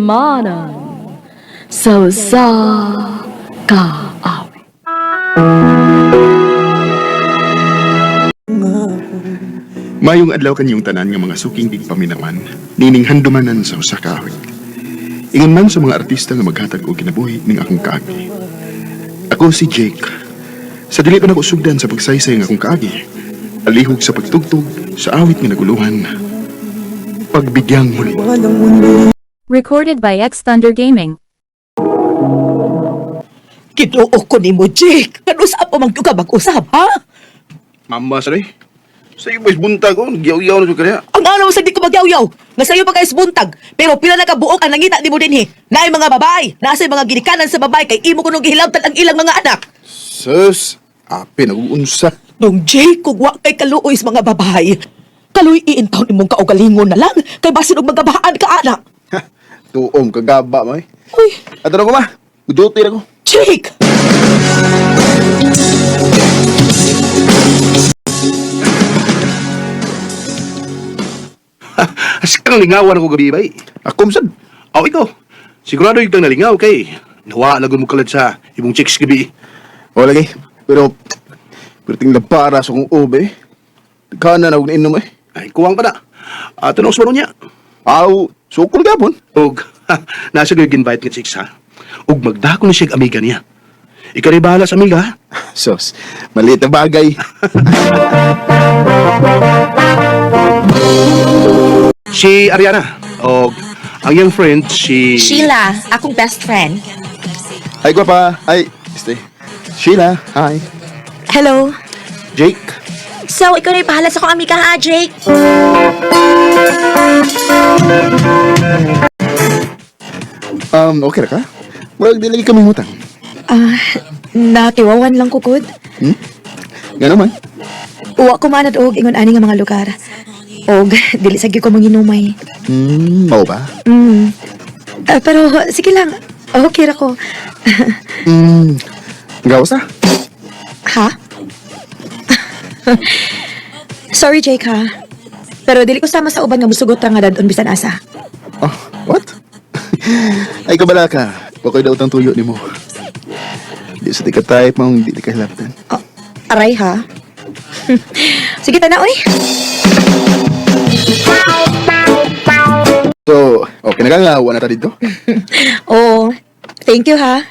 Handumanan sa usa ka awit. Mayong adlaw kanyong tanan nga mga suking paminawan, nining handumanan sa usa ka awit. Ingon man sa mga artista nga maghatag og kinabuhi ning akong kaagi. Ako si Jake. Sa dili pa nako sugdan sa pagsaysay ng akong kaagi, alihog sa pagtugtog sa awit nga naguluhan. Pagbigyang muli. Recorded by X Thunder Gaming. Kinuo ko ni mo, Jake. Kanusap pa man gyud ka mag-usap, ha? Mamba sa Sa iyo boys buntag oh, nagyaw-yaw na jud kaniya. Ang araw sa di ko magyaw-yaw. Nga sayo pa kay buntag. Pero pila na kabuok ang nangita nimo dinhi. Naay mga babae, nasa mga ginikanan sa babae kay imo kunong gihilabtan ang ilang mga anak. Sus, ape naguunsa. Dong Jake, kung wa kay kaluoy sa mga babae. Kaluoy iintaw nimong kaugalingon na lang kay basin og magabahaan ka anak. Ha, tuom kagaba may. Uy, Ato na ko ma. Duty na ko. Jake! As kang lingawan ako gabi bay. Ako sad. Aw ikaw. Sigurado yung kang nalingaw kay nawa lagon mo kalad sa imong chicks gabi. O lagi. Pero pero ting para sa kong ube. Kana na og inom eh. Ay kuwang pa na. Ato na usbano niya. Aw, sukol gapon. Og nasa gyud invite nga chicks ha. Og magdako ni siya amiga niya. Ikaw rin bahala sa amiga ha. Sus, maliit na bagay. Si Ariana. Og ang iyang friend si Sheila, akong best friend. Ay gwapa. Ay, este. Sheila, hi. Hello. Jake. So, ikaw na yung bahala sa akong amiga ha, Jake? Okay ra ka? Murag di lagi kami hutang. Ah, nakiwawan lang ko, good. Nga naman. Uwa ko manad og ingon ani nga mga lugar. Og dili sa gyud ko manginumay. Mao ba? Ah, pero sige lang. Okay ra ko. Gawas na. Ha? Sorry, Jake ha. Pero dili ko sama sa uban nga musugot ra nga dadon bisan asa. Oh, what? Ay, kabala ka. Wako'y daw utang tuyo ni mo. Di sa di ka type mong di ka hilabtan. Oh, aray ha. Sige tana oy. So, okay na ka nga. Wala na ta dito. Oo. Thank you ha.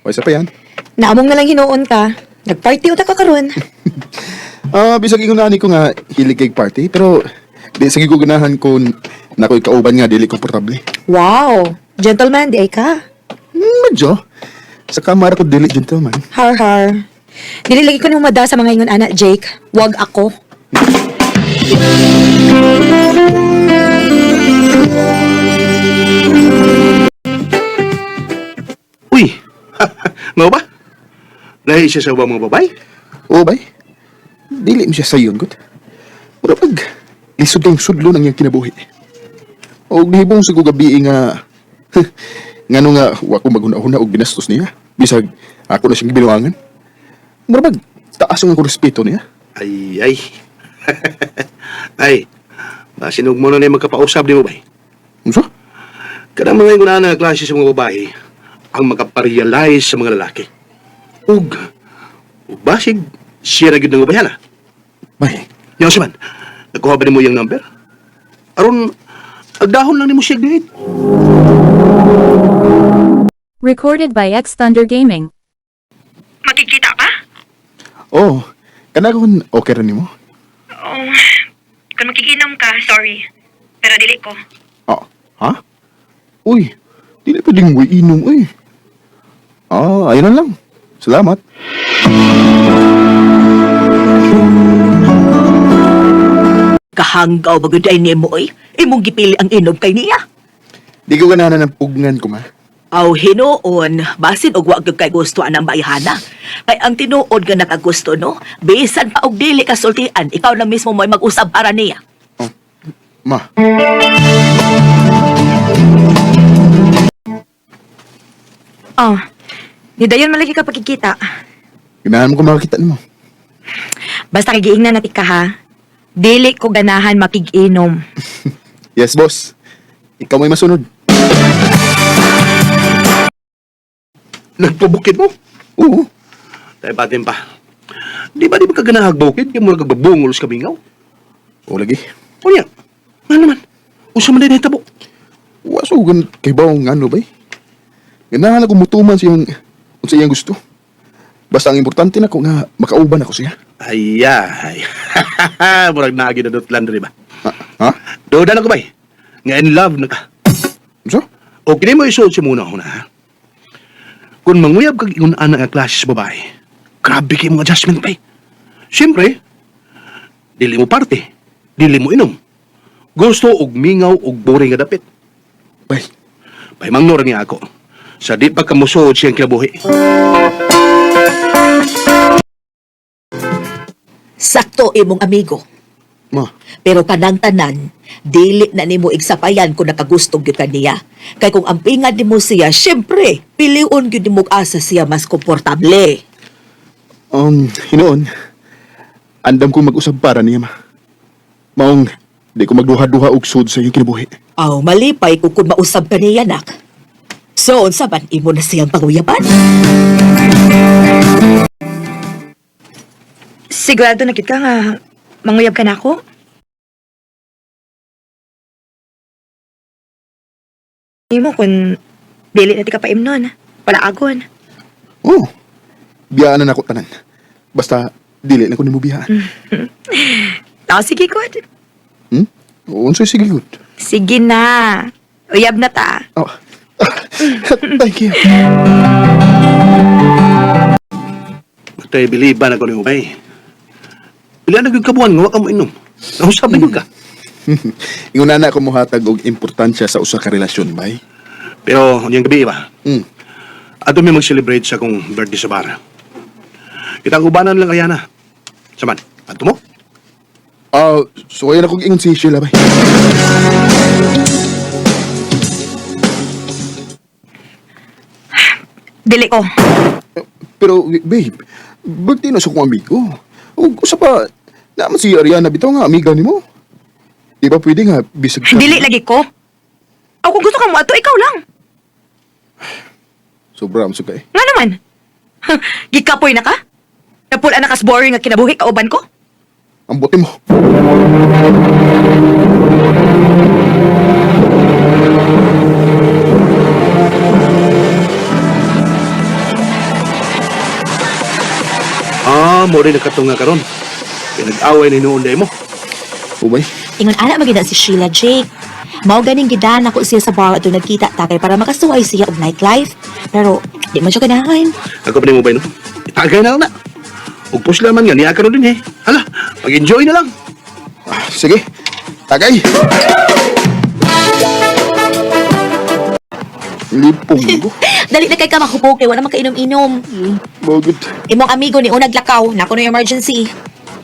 O, isa pa yan. Naamong na lang hinuon ka. Nagparty uta ka karon. Ah, bisag ingon ani ko nga hilig kay party, pero di sa ko ganahan kung nakoy kauban nga dili komportable. Wow! Gentleman, di ay ka. Medyo. Sa kamara ko dili gentleman. Har har. Dili lagi ko nung mada sa mga ingon ana, Jake. Wag ako. Uy. Nga ba? Lahi siya sa ubang mga babae. Oo, bay. Dili mo siya sayon, gud. Mura pag lisod kayong sudlo ng iyang kinabuhi. O nihibong sa gabi nga ngano nga wa ko maghuna-huna og binastos niya. Bisag ako na siyang gibinuangan. Mura pag taas ang akong respeto niya. Ay ay. Ay. Basinog mo na na yung magkapausap di mo bay. Unsa? Kada mga ingon na klase sa mga babae ang makaparealize sa mga lalaki. Ug ug basig siya ra gyud ang babayana. Bay, Yaw siya man, nakuha ba nimo iyang number? Aron agdahon lang nimo siya date. Recorded by X Thunder Gaming. Makikita ka? oh, kana kon okay ra nimo? Oh, kung makikinom ka, sorry. Pero dili ko. Ah, ha? Uy, dili pwedeng way inom, uy. Ah, ayun na lang. Salamat. Kahanggaw bagud ay nimo oy. Imong gipili ang inom kay niya. Di ko ganahan ng pugnan ko, ma. Aw hinuon, basin og wa gyud kay gusto anang bayhana. Kay ang tinuod nga nakagusto no, bisan pa og dili ka sultian, ikaw na mismo mo'y mag-usab para niya. Ma, Oh. Nidayon malagi ka pagkikita. ganahan mo ko makakita nimo. Basta kagiingnan natin ka ha. Dili ko ganahan makiginom. Yes, boss. Ikaw may masunod. Nagpabukid mo? Oo. Tayo batin pa. Di ba ka ganahag bukid? Kaya mura kagbabungol sa kamingaw? O lagi. O niya, nga naman. Usa man din hitabo. Wa so gan kay bawo ngano bay. Ganahan ako mutuman siyang unsa iyang gusto. Basta ang importante nako nga makauban ako siya. Ay, ay. Murag naagi na dutlan diri ba? Ha? Ha? Doda na ko bay. Nga in love na ka. Unsa? O kini mo isuod si muna una ha. Kung manguyab kag ingon ana nga klase sa babae, grabe kay mong adjustment bay. Siyempre, dili mo parte, dili mo inom. Gusto og mingaw og boring nga dapit. Bay, Bay mangnor niya ako. Sa di pa kamusuod siyang kinabuhi. Sakto imong amigo. Ma. Pero kanang tanan, dili na nimo igsapayan kung nakagusto gyud ka niya. Kay kung ampingan nimo siya, syempre, piliun gyud nimo og asa siya mas komportable. Hinoon. Andam ko mag-usab para niya, ma. Maong di ko magduha-duha og sud sa iyang kinabuhi. Aw, malipay ko kung mausab ka niya, nak. So, unsa man imo na siyang panguyaban? Sigurado na gid ka nga manguyab ka na ako? Imo kung dili na ti ka paimnon, palaagon. Oh. Biyaan na nako tanan. Basta dili na ko nimo biyaan. Ah, sige, good. Hmm? Unsay sige good. Sige na. Uyab na ta. Oh. Thank you. Tay biliban ako nimo bay. Pila na gyud ka buwan nga wa ka mo inom. Nausab na gyud ka. Ingon na ako mohatag og importansya sa usa ka relasyon, bay. Pero unyang gabi ba? Ato mi mag-celebrate sa akong birthday sa bar. Kitang ubanan lang kaya na. Saman, ato mo? Ah, so ayan ako ingon si Sheila, bay. Dili ko. Pero babe, birthday na sa akong amigo. Ug usa pa naman si Ariana bitaw nga amiga nimo. Di ba pwede nga bisag siya? Dili lagi ko. Aw, kung gusto ka mo ato, ikaw lang. Sobra am sugay. Nga naman. Gikapoy na ka? Napula na kas boring nga kinabuhi kauban ko? Ang buti mo. Ah, mo rin nakatunga karon. Pinag-away ni noon mo. Ubay. Ingon ana magida si Sheila Jake. Mao ganing gidan ako siya sa bar ato nagkita ta kay para makasuway siya og nightlife. Pero di man siya ganahan. Ako pa ni mo bay no? Itagay na lang na. Ug pusla man nga niya karon din eh. Hala, pag-enjoy na lang. Ah, sige. Tagay. Lipong ko. Dali na kay ka mahubog kay wala man kainom-inom. Bagit. Imong amigo ni unag lakaw, nako no emergency.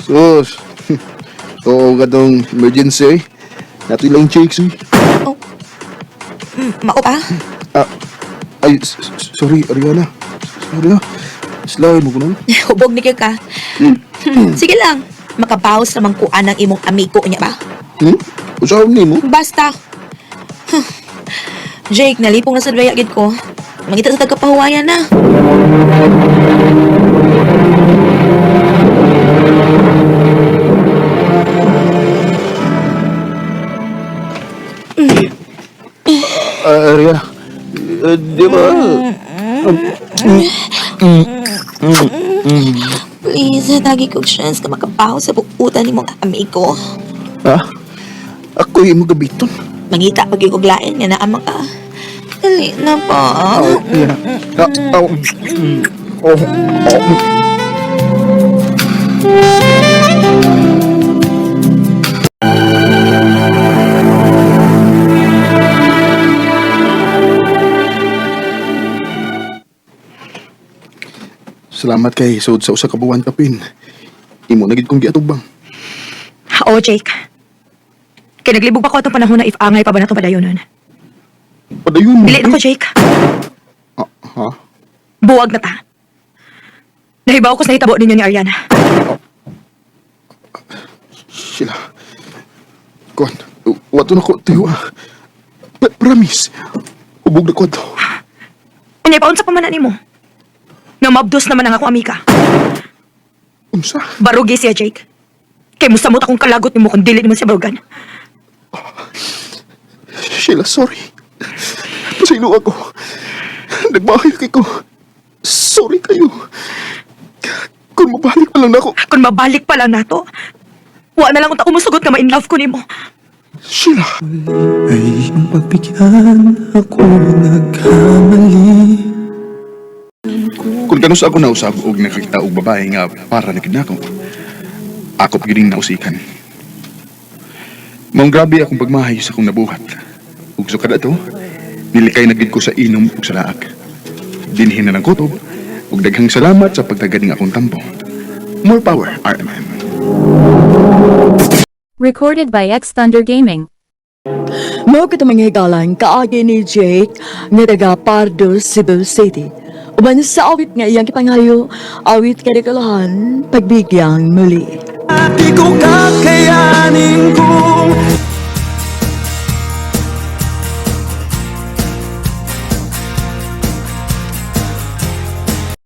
Sus. Oo, katong emergency eh. Nato ilang chicks eh. Oh. Mao pa? Ah, ay, sorry, Ariana. Sorry ah. Slide mo ko nun. Hubog ni kayo ka. Sige lang. Makabawas naman kuan ang imong amigo niya ba? Hmm? Usahan ni mo? Basta. Huh. Jake, nalipong na sa baya gid ko. Mangita sa tagapahuwayan na. Ah, Ariana. Eh, di ba? Please, tagi kog chance ka makabawas sa buutan ni mong amigo. Ah? Ako yung magabiton. Mangita pag yung lain nga naamang ka. Dali na pa. Oh, Ariana. Ah, oh. Mm. Oh, oh. Salamat kay sud sa usa ka buwan kapin. Imo na gid kong giatubang. Oo, Jake. Kaya naglibog pa ko atong panahon na if angay pa ba na itong padayonon. Padayon mo. Dili na ko, Jake. Ah, ha? Buwag na ta. Nahibaw ko sa hitabo ninyo ni Ariana. Sila. Kuan, wato na ko tiyo ah. Promise. Hubog na ko to. Unya, paunsa pa man na nimo. Nga mabdos naman ang akong amiga. Unsa? Barugi siya, Jake. Kay musamot akong kalagot nimo kung dili nimo siya barugan. Sheila, sorry. Pasaylo ako. Nagbahay kay ko. Sorry kayo. Kung mabalik pa lang nako. Kung mabalik pa lang nato, wa na lang unta umusugot nga ma-in love ko nimo. Sheila. Ay iyong pagbigyan ako nagkamali. Kung kanus ako nausab og nakakita og babae nga para na gid nako. Ako pa gid nausikan. Maong grabe akong pagmahay sa akong nabuhat. Ug sukad ato, nilikay na gid ko sa inom ug sa laak. Dinhin na ng kutob ug daghang salamat sa pagtagad ng akong tampo. More power, RMN. Recorded by X Thunder Gaming. Mao kita mga higalan kaagi ni Jake nga taga Pardo, Cebu City. Uban sa awit nga iyang gipangayo, awit kadikalahan, pagbigyang muli. Di ko kakayanin kung